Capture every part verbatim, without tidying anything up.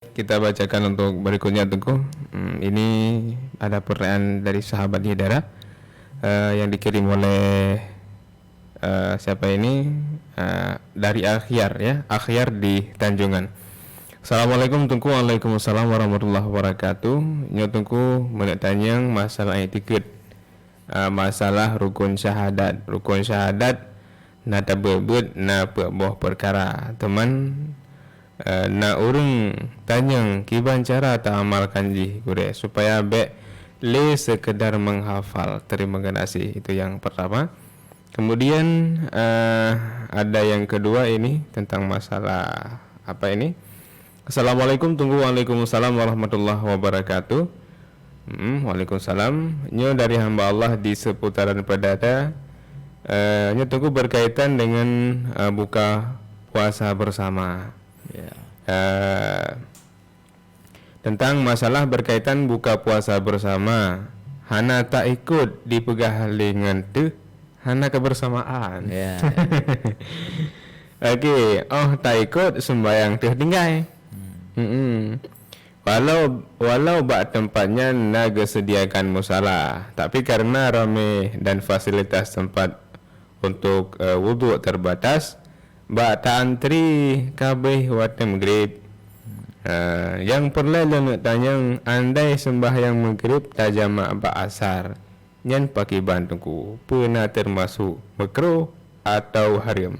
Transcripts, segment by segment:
Kita bacakan untuk berikutnya, Teungku. Hmm, ini ada pertanyaan dari sahabat Hidayah, eh, yang dikirim oleh, eh, siapa ini? Eh, dari Akhyar, ya, Akhyar di Tanjungan. Assalamualaikum, Teungku. Waalaikumsalam warahmatullahi wabarakatuh. Nyoe, Teungku, meuneuk tanyong masalah iktikad. Ah, masalah rukun syahadat. Rukun syahadat na tabeuet-beuet na peuet boh peukara. Teuma, eh, na ureuëng tanyong kiban cara taamalkan jih, Gurée, supaya bék lé sekedar menghafal. Terima kasih. Itu yang pertama. Kemudian, eh, ada yang kedua ini tentang masalah apa ini? Assalamualaikum, Teungku. Waalaikumsalam warahmatullahi wabarakatuh. Hmm, waalaikumsalam. Nyoe dari hamba Allah di seputaran Peudada. Eh, nyoe, Teungku, berkaitan dengan, eh, buka puasa bersama. Ya. Eh, tentang masalah berkaitan buka puasa bersama, hana taikot dipeugah lé ngon teuh hana kebersamaan. Ya. Oke, oh taikot sembahyang teuh tinggai. Hmm. Mm-mm. Walau, walau bak teumpat nyan na geuseudiakan musala, tapi karena ramé dan fasilitas tempat untuk, eh, wuduk terbatas, bak ta-antri kabéh watée meugrib. Eh, nyang peureulée lôn neuk tanyong, andai sembahyang meugrib tajamak bak asar, nyan pakiban, Teungku, peue na teumasok meukruh atawa hareuem?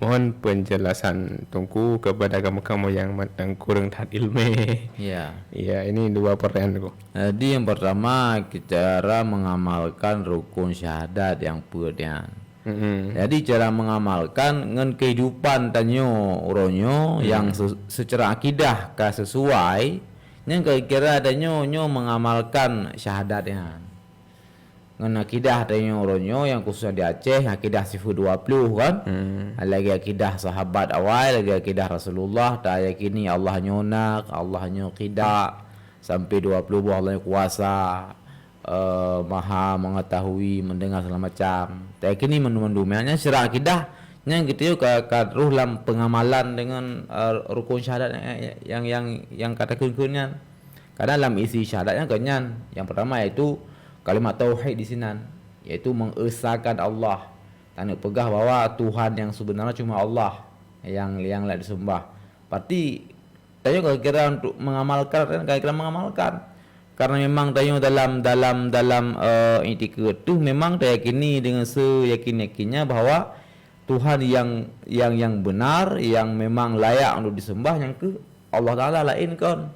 Mohon penjelasan, Teungku, kepada kamoe-kamoe nyang mantong kureueng that iéleumé. Ya. Ya, ini dua pertanyaan, Teungku. Jadi, yang pertama, cara mengamalkan rukun syahadat nyang peuet nyan. Mm-mm. Jadi, cara mengamalkan ngon kehidupan tanyoe uroe nyoe nyang se-, secara akidah ka sesuai, nyan kira-kira tanyoe nyoe mengamalkan syahadat nyan. Ngon akidah tanyoe uroe nyoe nyang khusus di Aceh, akidah sifeuet dua ploh kan? Hmm. Lagée akidah sahabat awai, lagée akidah Rasulullah, tayakini Allah nyoe na, Allah nyoe kida, sampai dua ploh boh Allah nyoe kuasa, eh, maha mengetahui, mendengar segala macam. Tayakini mandum-mandum. Nyan secara akidah, nyan geutanyoe ka, ka roh lam pengamalan dengan, eh, rukun syahadat yang, yang, yang ka takheun-kheun nyan. Karena lam isi syahadat nyan kan nyan, yang pertama yaitu kalimat tauhid di sinan, yaitu mengesakan Allah. Taneuk peugah bahwa Tuhan yang sebenarnya cuma Allah yang, yang layak disembah. Berarti tanyoe ka kira untuk mengamalkan, kan ka kira mengamalkan. Karena memang tanyoe dalam, dalam, dalam, eh, iktikad tu memang tayakini dengan seyakin-yakinnya bahwa Tuhan yang, yang, yang benar, yang memang layak untuk disembah, nyang keuh Allah Taala, laén kon.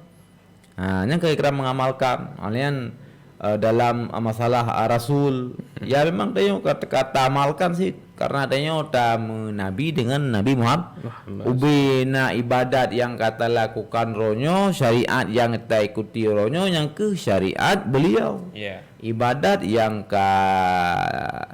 Ha, nyan kira-kira mengamalkan. Ha, nyan, eh, dalam, eh, masalah, eh, rasul, ya memang tanyoe ka, ka taamalkan cit, karena tanyoe tameunabi dengan Nabi Muhammad. Muhammad. Ubé na ibadat nyang ka talakukan uroe nyoe, syariat nyang taikuti uroe nyoe, nyang keuh syariat beliau. Ya. Ibadat nyang ka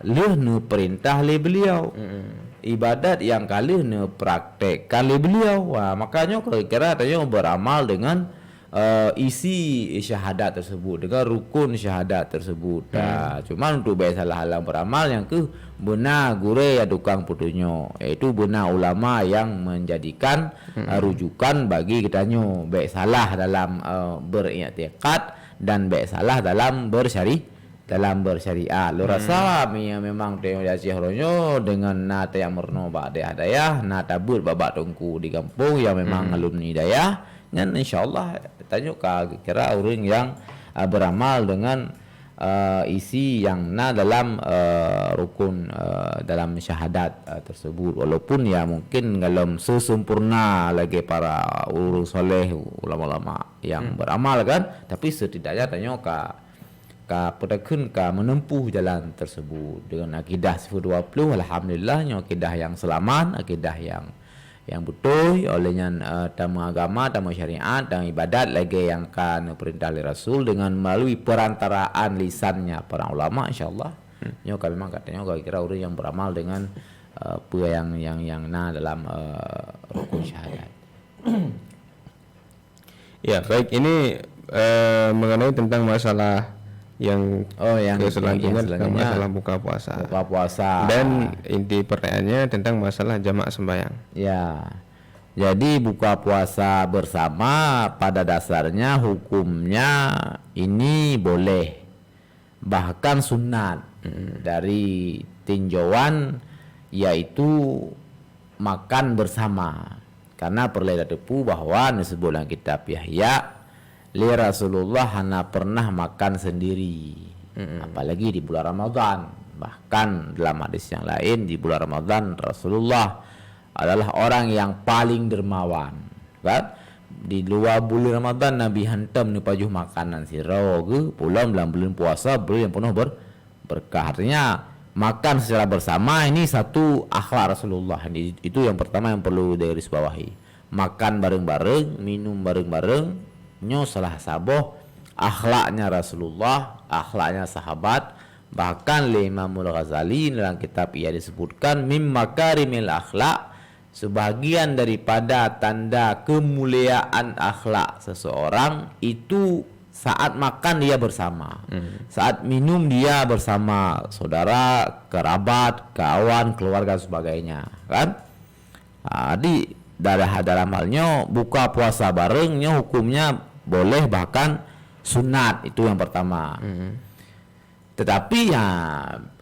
lheueh neupeurintah lé beliau. Mm-mm. Ibadat nyang ka lheueh neupraktekkan lé beliau. Ha, makanya kira-kira tanyoe beramal dengan, eh, isi syahadat tersebut, dengan rukun syahadat tersebut. Hmm. Ha, cuma untuk bék salah alang beramal nyang keuh beuna gurée nyang tukang peutunyok, yaitu beuna ulama yang menjadikan, hmm, eh, rujukan bagi geutanyoe. Bék salah dalam, eh, beriktikad dan bék salah dalam bersyari-, dalam bersyariat. Lôn, hmm, rasa me-, memang tanyoe di Aceh uroe nyoe deungon na tayang meurunoe bak dayah-dayah, na tabeuet bak-bak teungku di gampông nyang memang, hmm, alumni dayah, nyan insya Allah tanyoe ka kira ureuëng nyang, ah, beramal deungon, ah, isi nyang na dalam, ah, rukun, ah, dalam syahadat, ah, tersebut. Walaupun ya mungkin golom sesempurna lagée para ureuëng soleh, ulama-ulama nyang, hmm, beramal kan, tapi setidaknya tanyoe ka ka peutakheun ka menempuh jalan tersebut. Dengan akidah sifeuet dua puluh, alhamdulillah, nyoe akidah nyang seulamat, akidah nyang, nyang beutôi. Oleh nyan, eh, tameuagama, tameusyariat, tameuibadat lagée nyang ka neupeurintah lé Rasul dengan melalui perantaraan lisannya para ulama, insya Allah. Hmm. Nyoe ka memang katanya kira ureuëng nyang beramal dengan, eh, peue nyang, nyang, nyang na dalam, eh, rukun syahadat. Ya, baik. Ini, eh, mengenai tentang masalah yang, oh, yang, ke yang, selanjutnya yang tentang selanjutnya masalah buka puasa. Buka puasa. Dan inti pertanyaannya tentang masalah jamak sembahyang. Ya. Jadi, buka puasa bersama pada dasarnya hukumnya ini boleh, bahkan sunat. Hmm. Dari tinjauan, yaitu makan bersama. Karena peureulée tateupeue bahwa neuseubuet lam kitab Ihya, lé Rasulullah hana pernah makan sendiri. Mm-mm. Apalagi di bulan Ramadan. Bahkan dalam hadis yang lain, di bulan Ramadan Rasulullah adalah orang yang paling dermawan. Kan? Di luwa buleuen Ramadan Nabi hantom neupajoh makanan sidroe geuh, pulang dalam buleuen puasa, buleuen nyang peunoh ber-, berkah. Artinya, makan secara bersama ini satu akhlak Rasulullah. Ini, itu yang pertama yang perlu digarisbawahi. Makan bareng-bareng, minum bareng-bareng, nyoe salah saboh akhlaknya Rasulullah, akhlaknya sahabat. Bahkan lé Imamul Ghazali dalam kitab Ihya disebutkan, "Mim makarimil akhlak", sebahagian daripada tanda kemuliaan akhlak seseorang itu saat makan dia bersama, hmm, saat minum dia bersama saudara, kerabat, kawan, keluarga, sebagainya, kan? Ha, jadi, dalam, dalam hal nyoe, buka puasa bareng nyoe hukumnya boleh, bahkan sunat. Itu yang pertama. Hmm. Tetapi, ya,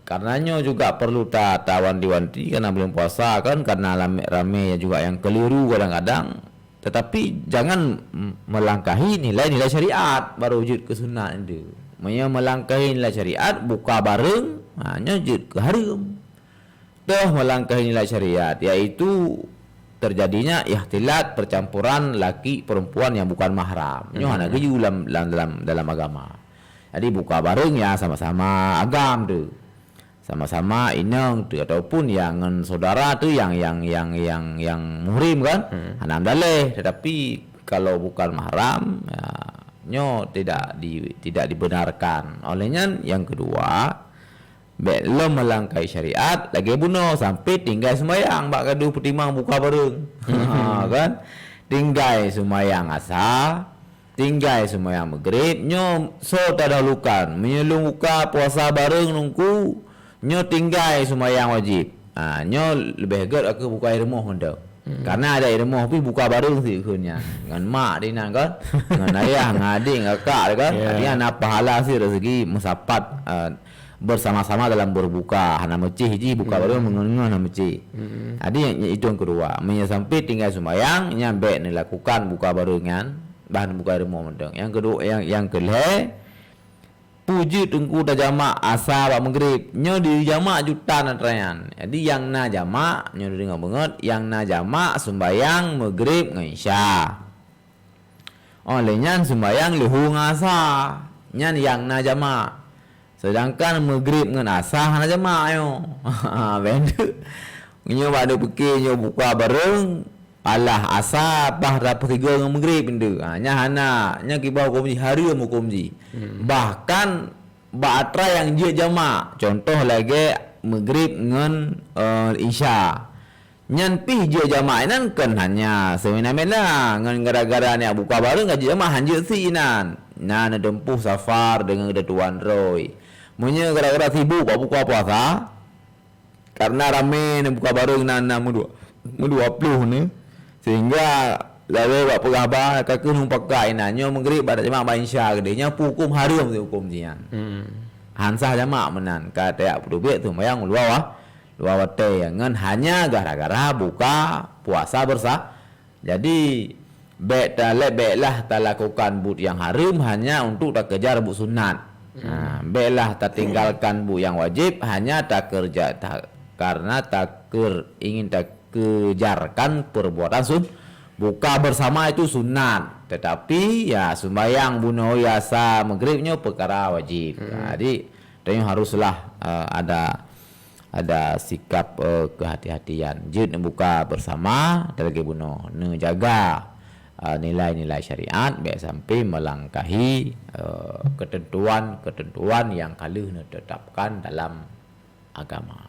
karena nyoe juga perlu ta-, tawanti-wanti, karena bulan puasa kan, karena ramé, ramé juga yang keliru kadang-kadang. Tetapi jangan m-, melangkahi nilai-nilai syariat baru jeuet keu sunat itu. Meunyoe melangkahi nilai syariat, buka bareng, ha, nyoe jeuet keu hareuem. Toh melangkahi nilai syariat, yaitu terjadinya ikhtilat, percampuran laki perempuan yang bukan mahram. Nyoe hana, hmm, geuyue lam, lam, dalam, dalam agama. Jadi buka bareng ya sama-sama agam tu. Sama-sama inong tu ataupun yang ngon saudara tu yang, yang, yang, yang, yang muhrim kan? Hmm. Hana meudaléh, tetapi kalau bukan mahram, ya, nyoe tidak di-, tidak dibenarkan. Oleh nyan yang kedua, bék lom melangkahi syariat, lagée bunoe sampai tinggai sumbayang bak gadoh peutimang buka bareng. Ha, kan? Tinggai sumbayang asa, tinggai sumbayang Maghrib, nyoe soe tadahulukan? Meunyoe lôn buka puasa bareng nungku, nyoe tinggai sumbayang wajéb. Ha, nyoe leubeh gét aku buka i rumoh mantong. Hmm. Karena ada i rumoh pih buka bareng sit kheun nyan. Ngon mak di nan kan, ngon ayah, ngon adik, ngon kakak kan. Ya. Artinya na pahala sit dari segi meusapat, eh, bersama-sama dalam berbuka. Hana meucéh jih buka, hmm, bareng meungon-ngon hana meucéh. Hmm. Jadi, yang, itu yang kedua. Meunyoe sampai tinggai sumbayang, nyan bék neulakukan buka bareng nyan, bah buka i rumoh mantong. Yang kedua, yang, yang keulhée, peue jeuet teungku tajamak asa bak Maghrib. Nyoe dijamak jutan atra nyan. Jadi, nyang na jamak, nyoe deungoe beungot, nyang na jamak sumbayang Maghrib ngon Isya. Óh lheueh nyan sumbayang leuhô ngon asa, nyan nyang na jamak. Seudangkan Maghrib ngon asa hana jamak nyoe. Bék tu. Nyoe bak neupike nyoe buka bareng, alah asa bah tapeusigoe ngon Maghrib tu. Ha, nyan hana, nyan kiban huköm jih, hareuem huköm jih. Hmm. Bahkan bak atra nyang jeuet jamak, cuntoh lagée Maghrib ngon, eh, Isya. Nyan pih jeuet jamak inan kon hanya seumena-mena ngon gara-gara neujak buka bareng ka jeuet jamak, han jeuet sit inan. Na neuteumpôh safar deungon geutanyoe tuan droe. Meunyoe gara-gara sibuk bak buka puasa, karena ramé neubuka bareng na, na meudua, meudua ploh ni, sehingga lawée bak peugah ba ka keuh ngon pakat inan. Nyoe Maghrib bak jamak bak Isya keudeh. Nyan pih huköm hareuem sit huköm jih nyan. Hmm. Han sah jamak meunan, ka tajak peuteubiet sumbayang luwa wa-, luwa watée nyan ngon hanya gara-gara buka puasa bersa-, jadi, bék ta-, lé-, béklah talakukan buet nyang hareuem hanya untuk takejar buet sunat. Hmm. Ha, béklah tatinggalkan buet nyang wajéb hanya takeurja-, ta-, karena takeur-, ingin takejarkan perbuatan sun-, buka bersama itu sunat. Tetapi, ya, sumbayang bunoe asa Maghrib nyoe peukara wajéb. Hmm. Jadi, tanyoe haruslah, eh, ada ada sikap, eh, kehati-hatian. Jeuet neubuka bersama, dan lagée bunoe neujaga, eh, nilai-nilai syariat, bék sampai melangkahi, eh, ketentuan-ketentuan nyang ka lheueh neutetapkan dalam agama.